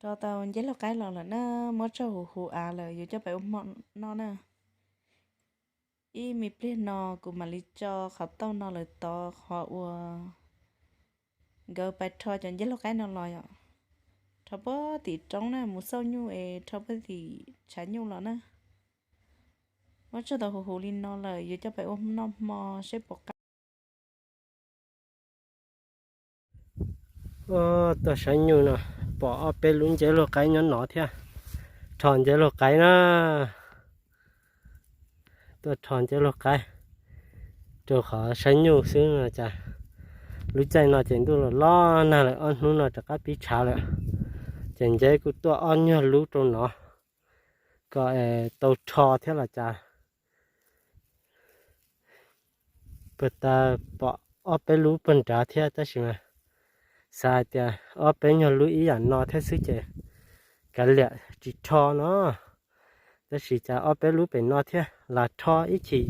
Tso tau nceb laug qaib los lawm na, muab tsau huv huv av lawm yuav coj pais ua hmo noj na. Ib me pliag no kuv mam li tso qhov tauj no lawm tod qhov uas nkawd pais rho cov nceb laug qaib no los yom. Rho puag tim roob na, mus xauj nyuj es rho puag tim tshav nyuj los na. Muab tsau tau huv huv li no lawm yuav coj pais ua noj hmo seb puas qab. Tuaj saib nyuj no, pom ob peb lub nceb laug qaib nyob no thiab. Rho nceb laug qaib na. Tuaj rho nceb laug qaib rau qhov saib nyuj xwb no cas. Lub caij no ces ntuj los los nag lawm, ob hnub no rov qab pib tshav lawm. Ces nceb kuj tuaj ob nyuag lub rau no kom tau rho thiab los cas. Puag ta pom ob peb lub puag nrad thiab tab sis mas xav hais tias ob peb nyuag lub ib yam no thiab xwb ces kav liam tsis rho no. Tab sis cas ob peb lub pem no thiab, lam rho ib chim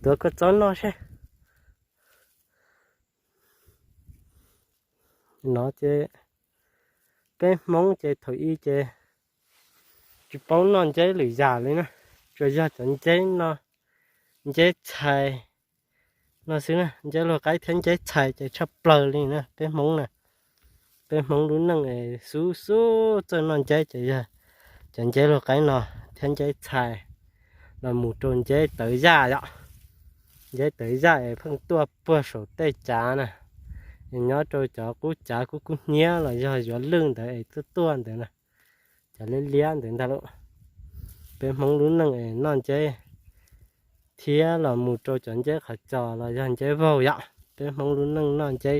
tuav koj txob noj seb. No ces peb Hmoob ces thaum ub ces tsis paub noj nceb lwm yam li na, tsuas yog cov nceb no, nceb txhais no xwb na. Nceb laug qaib thiab nceb txhais ces tshaj plaws li na peb Hmoob na. Peb Hmoob lub neej xub xub txawj noj nceb ces yog cov nceb laug qaib no thiab nceb txhais los mus rau nceb tawv yaj yom. Nceb tawv yaj es pheej tuaj puag saum tej cav na, es nyob rau cov qub cav kub kub hnyiab los yog yuav lwj ntawd es tuaj tuaj ntawd na, cov liab liab ntawd ntag lauj. Peb Hmoob lub neej es noj nceb thiab los mus rau cov nceb qhov cos los yog nceb vaug yom. Peb Hmoob lub neej noj nceb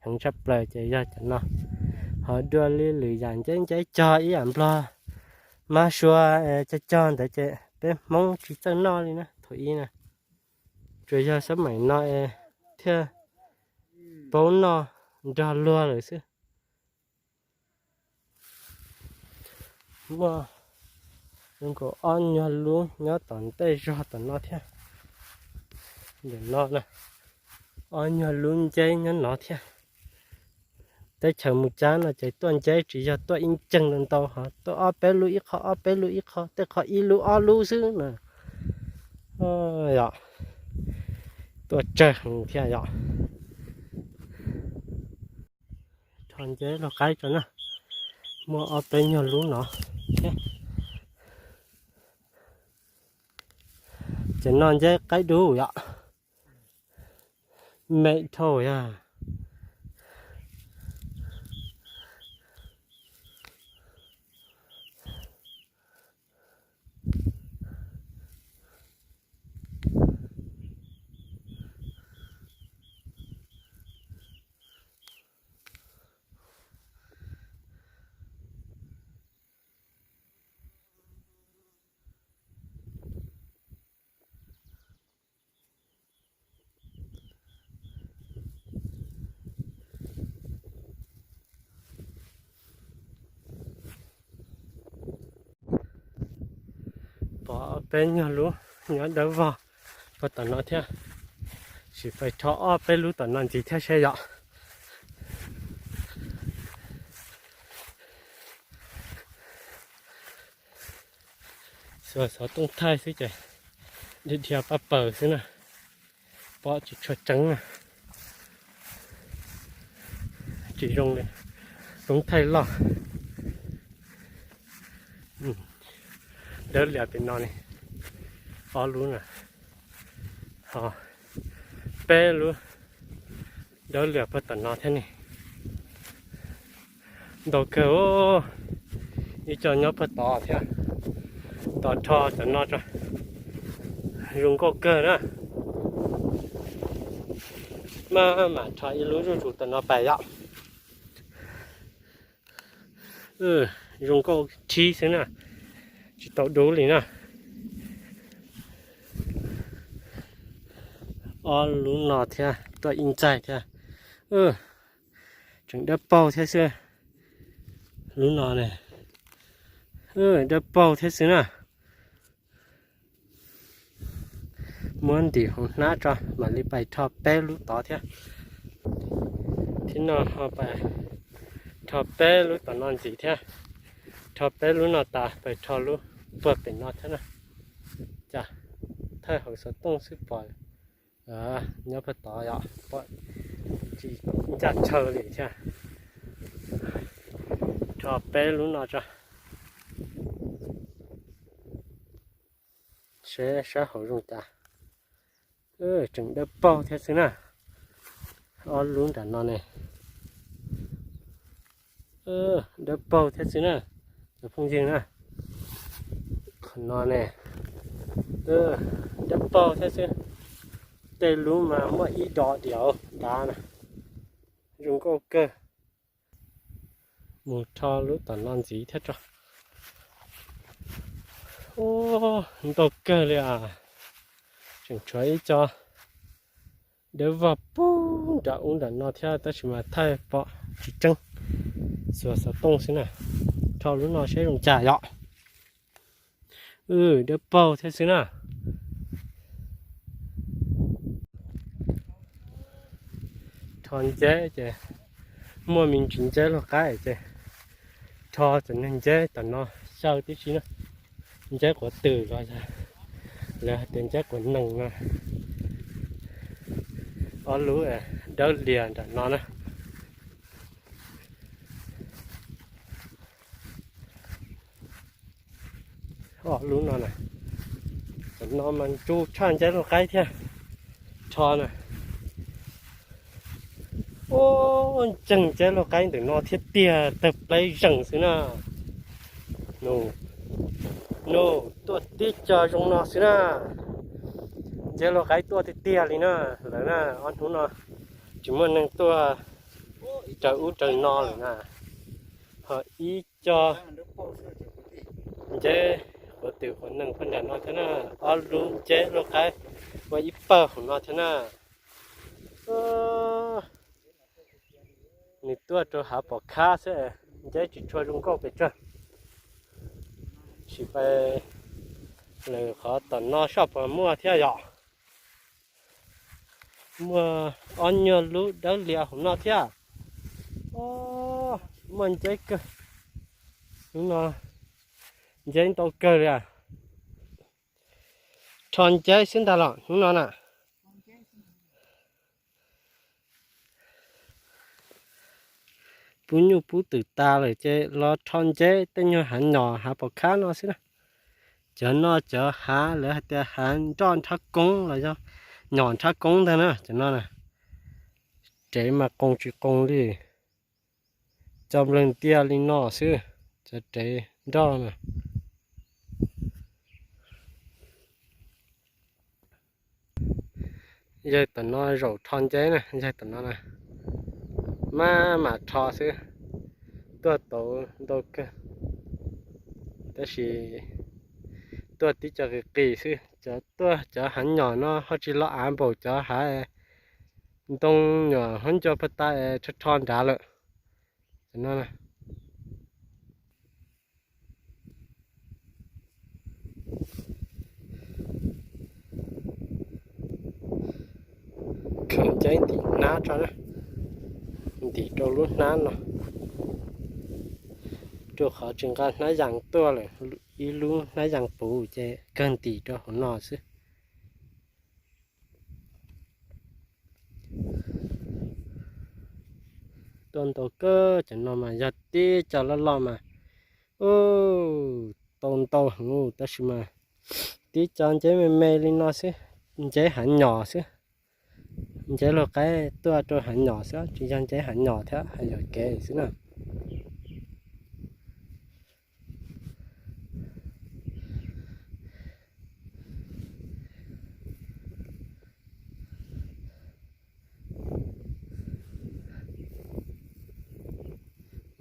heev tshaj plaws ces yog cov no. Ho dua li lwm yam nceb, nceb cog ib yam nplog, mab sua, cog cog ntawd ces peb Hmoob tsis txawj noj li na thaum ub na. Tsuas yog xab maim no es thiaj paub noj nrog luag lawm xwb. Muaj zoo nkaus ob nyuag lub nyob tom ntej zog tom no thiab. Ntawm no na, ob nyuag lub nceb nyob no thiab. Teb chaws Mus Cab no ces tuaj nceb tsis yog tuaj ib nceeg ntau ntau, ho tuaj ob peb lub ib qho, ob peb lub ib qho, tej qho ib lub ob lub xwb na. Yog tuaj tsawg heev thiab yom. Rho nceb laug qaib tso na, muaj ob peb nyuag lub no thiab. Ces noj nceb qaib dub yom. Me dhau yog. Pom peb nyuag lub nyob dawb vog puag tom no thiab. Sim pais rho ob peb lub tom no ntxiv thiab seb yom. Xuas xov tooj thaij xwb ces dhia dhia paj paws xwb na. Pom tsis tshua tseeb na. Tsis zoo li tooj thaij loj. Dawb lias pem no ne, ob lub na, ho peb lub dawb lias puag tom no thiab ne. Ntau kawg, ib co nyob puag tod thiab. Tos rho cov no tso, zoo nkauj kawg na. Maj mam rho ib lub zuj zus tom no pais yom. Zoo nkauj rhib xwb na, tsis tau dub li na. Ob lub no thiab, tuaj ib ntxaig thiab. Tseem dawb paug thiab xwb. Lub no ne, dawb paug thiab xwb na. Muab ntim hauv hnab tso mam li pais rho peb lub tod thiab. Thib no ho pais rho peb lub tom no ntxiv thiab. Rho peb lub no tas pais rho lub puag pem no thiab na. Cas thawj hauv xov tooj xwb pom nyob puag tod yom, pom tsis ncaj tshaw li thiab. Rho peb lub no tso, seb sab hauv zoo cas. Tseem dawb paug thiab xwb na. Ob lub nram no ne, dawb paug thiab xwb na, cov phooj ywg na. Qhov no ne, dawb paug thiab xwb. Tej lub mas muaj ib do diav dav na, zoo nkauj kawg. Mus rho lub tom no ntxiv thiab tso. Ub, ntau kawg li as. Tseem tshuav ib co dawb vog puag nram ub nram no thiab tab sis mas thaij pom tsis tseeb, xuas xov tooj xwb na. Rho lub no seb zoo cas yom. Dawb paug thiab xwb na. Rho nceb ces muaj me ntsis nceb luaj qaib ces rho cov neeg nceb tom no xyaw tib si na. Nceb quav twm los yog lawv hais tias nceb quav nees no. Ob lub dawb lias nram no na. Ob lub no na, cov no mas ntsu tshaj nceb luaj qaib thiab. Rho na. Ub, ntseeg nceb luaj qaib ntawm no thiab tiag, tawg plaub zeeg xwb na. Nus, nus tuaj tib co zoo no xwb na. Nceb luaj qaib tuaj tiag tiag li na. Lawv na, ob hnub no tsis muaj neeg tuaj raws ub raws no lawm na. Ho ib co nceb quav twm quav nees puag nram no thiab na. Ob lub nceb luaj qaib ua ib pawg hauv no thiab na. Nws tuaj rau hav pom khab xwb, nceb tsis tshua zoo nkauj pes tsawg. Sim pais lawm qhov tom no soj puas muaj thiab yom. Muaj ob nyuag lub dawb lias hauv no thiab. Muaj nceb kawg. Hnub no nceb ntau kawg li. Rho nceb xwb ntag los hnub no na. Pub nyuj pub twm tas lawm ces los rho nceb tej nyuag hav nyom hav pom khab no xwb na. Cov no cov hav lawv hais tias hav nroj nrhab koob los yog nyom nrhab koob ntag na cov no na. Rev mas qoos tsis qoos li. Cov npleeg ntiag li no xwb, cov rev nroj na. Yawg tom no zaum rho nceb na, yawg tom no na. Maj mam rho xwb, tuaj tau ntau kawg, tab sis tuaj tib co qis qis xwb. Cov tuaj cov hav nyom no ho tsis los av npaum cov hav ntoo nyom hab ncua puag ta rho rho nrad lawm. Khaws nceb ntim hnab tso na, ntim rau lub hnab no, rau qhov tsis nqa hnab yas tuaj lawm, ib lub hnab yas puv ces kawg ntim rau hauv no xwb. Tuaj ntau kawg, cov no mas yog tib co loj loj mas, u, tau ntau heev tab sis mas tib co nceb me me li no xwb, nceb hav nyom xwb. Nceb luag qaib tuaj rau hav nyom xwb, tsis yog nceb hav nyom thiab, hav yuam kev xwb na.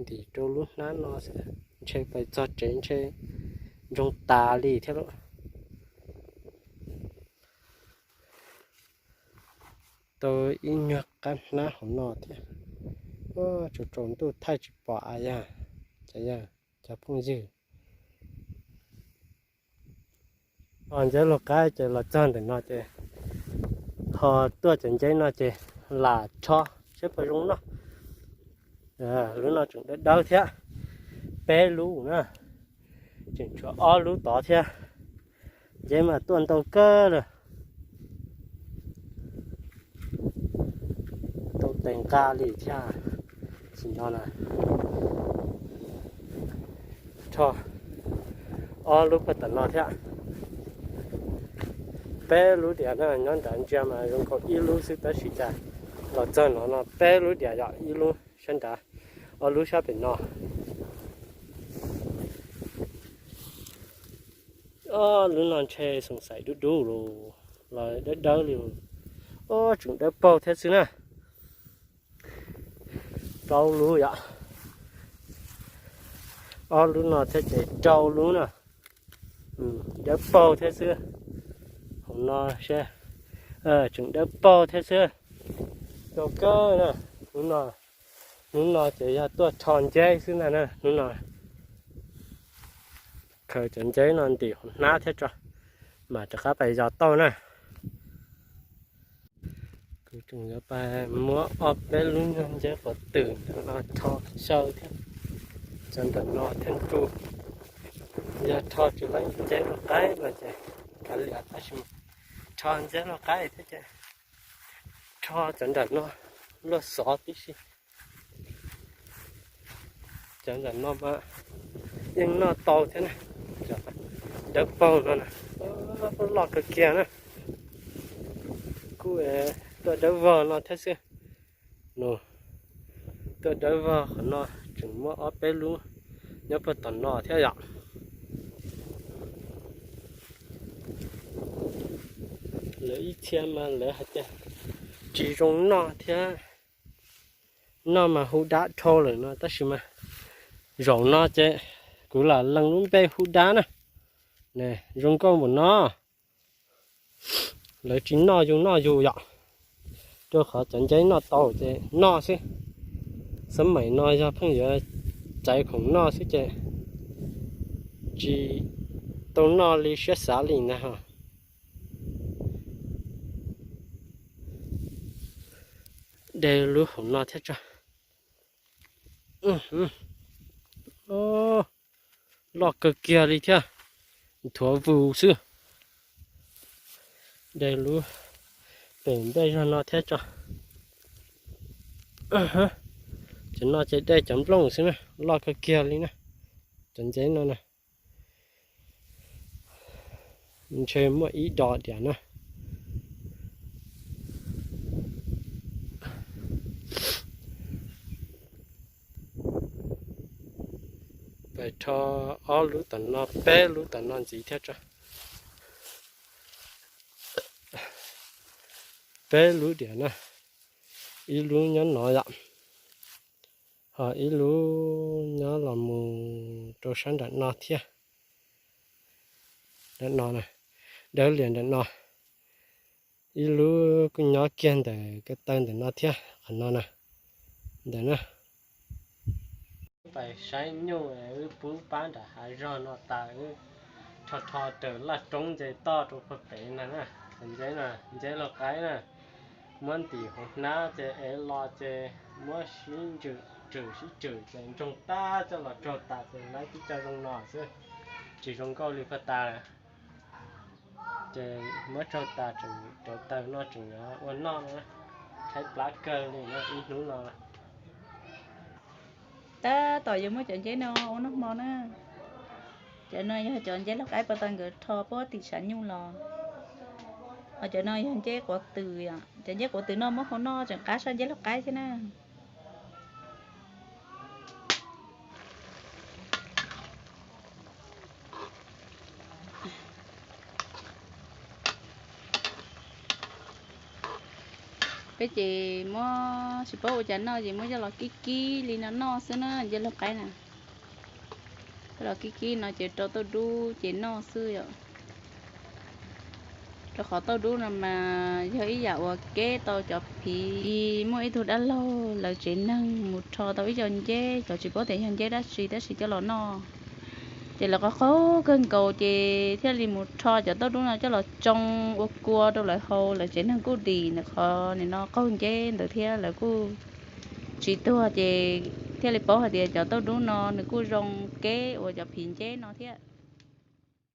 Ntim rau lub hnab no xwb, ntshe pais txog tsev ntshe ntsoog tas li thiab lauj. Tau ib nyuag qab hnab hauv no thiab. Tsaus tsaus ntuj thaij tsis pom a yag, cov yag, cov phooj ywg. Ho nceb luag qaib ces los txog ntawm no ces ho tuaj cov nceb no ces lam rho seb puas zoo noj. Lub no tseem dawb dawb thiab, peb lub na. Tseem tshuav ob lub tod thiab. Nceb mas tuaj ntau kawg lawm. Tau tes nqa li thiab. Tsis nco na. Rho ob lub puag tom no thiab. Peb lub diam na, nyob nrad ntsia mas zoo nkaus ib lub xwb tab sis cas los txog no no peb lub diam yom, ib lub sab nrad, ob lub sab pem no. Ob lub no ntshe xoom xaim dub dub los dawb dawb li. Ob, tseem dawb paug thiab xwb na. Rau lub yom. Ob lub no thiab ces rau lub na. Dawb paug thiab xwb. Hauv no seb, tseem dawb paug thiab xwb. Rau kawg na. Hnub no, hnub no ces yog tuaj rho nceb xwb ntag na hnub no. Khaws cov nceb no ntim hauv hnab thiab tso, mam rov qab pais yos tauj na. Kuv tseem yuav pais muab ob peb lub nyuag nceb quav twm ntawm no rho xyaw thiab. Cov ntawm no thiab tsu. Yog rho tsis tau nceb lauj qaib no ces kav liam tab sis rho nceb lauj qaib thiab ces rho cov nram no luaj xov tib si. Cov nram no mas yeej noj tau thiab na. Dawb paug no na, loj kawg kiag na. Kuj tuaj dawb vog no thiab xwb. No, tuaj dawb vog qhov no tseem muaj ob peb lub nyob puag tom no thiab yom. Lawv ib txhia mas lawv hais tias tsis zoo noj thiab, noj mas hu dab dhau lawm no tab sis mas zaum no ces kuv lam lees lub npe hu dab na. Zoo nkauj npaum no. Lawv tsis noj yus noj yus yom, rau qhov cov nceb noj tau ces noj xwb. Xab maim no yog pheej yuav caiv khoom noj xwb ces tsis tau noj li siab xav li ntag ho. De lub hauv no thiab tso. Loj kawg kiag li thiab, thuav vus xwb. De lub pem npej zog no thiab tso. Cov no ces de cov nplooj xwb na, loj kawg kiag li na. Cov nceb no na, ntshe muaj ib do diam na. Pais rho ob lub tom no, peb lub tom no ntxiv thiab tso. Peb lub diam na, ib lub nyob no yom, ho ib lub nyob los mus rau sab nram no thiab. Nram no, dawb lias nram no, ib lub kuj nyob kiag ntawm ko taw ntawm no thiab, qhov no na, ntawm na. Pais saib nyuj wb pub pab nram hav zog no tas wb rho rho raws laj roob nce toj rau puag pem ntag na. Nceb, nceb lauj qaib na, muab ntim hauv hnab ces ev los ces muab sib ntswm sib tswm ces ntsoog tag coj los raug tas ces lawv tib co zoo no xwb, tsis zoo nkauj li puag ta. Ces muab raug tas tseem rauv taws noj tseem yuav ua noj na, tshaib plab kawg li no ib hnub no. Tab tom yuav muab cov nceb no ua noj hmo na. Cov no yog cov nceb lauj qaib puag ta nkawd rho puag tim sav nyuj los. Ho cov no yog nceb quav twm, cov nceb quav twm no muab hau noj tseem qab sab nceb lauj qaib thiab na. Peb ces muab tsis paub ua cas noj ces muab coj los kib kib li no noj xwb na nceb lauj qaib na. Coj los kib kib no ces rau tauj dub ces noj xwb yom. Rau qhov tauj dub no mas yog ib yam uas keb tau cov phiv. Muaj ib tug dab laug lawv tsev neeg mus rho tau ib co nceb, cov tsis paub tias yog nceb dab tsi tab sis coj los noj. Ces lawv qaug qaug kawg nkaus ces thiaj li mus rho cov tauj dub no coj los tsoo ua kua rau lawv haus, lawv tsev neeg kuj dim ntawm qhov nim no qaug nceb ntawd thiab lawv kuj tsis tuag ces thiaj li paub hais tias cov tauj dub no nws kuj zoo keb ua cov phiv nceb no thiab.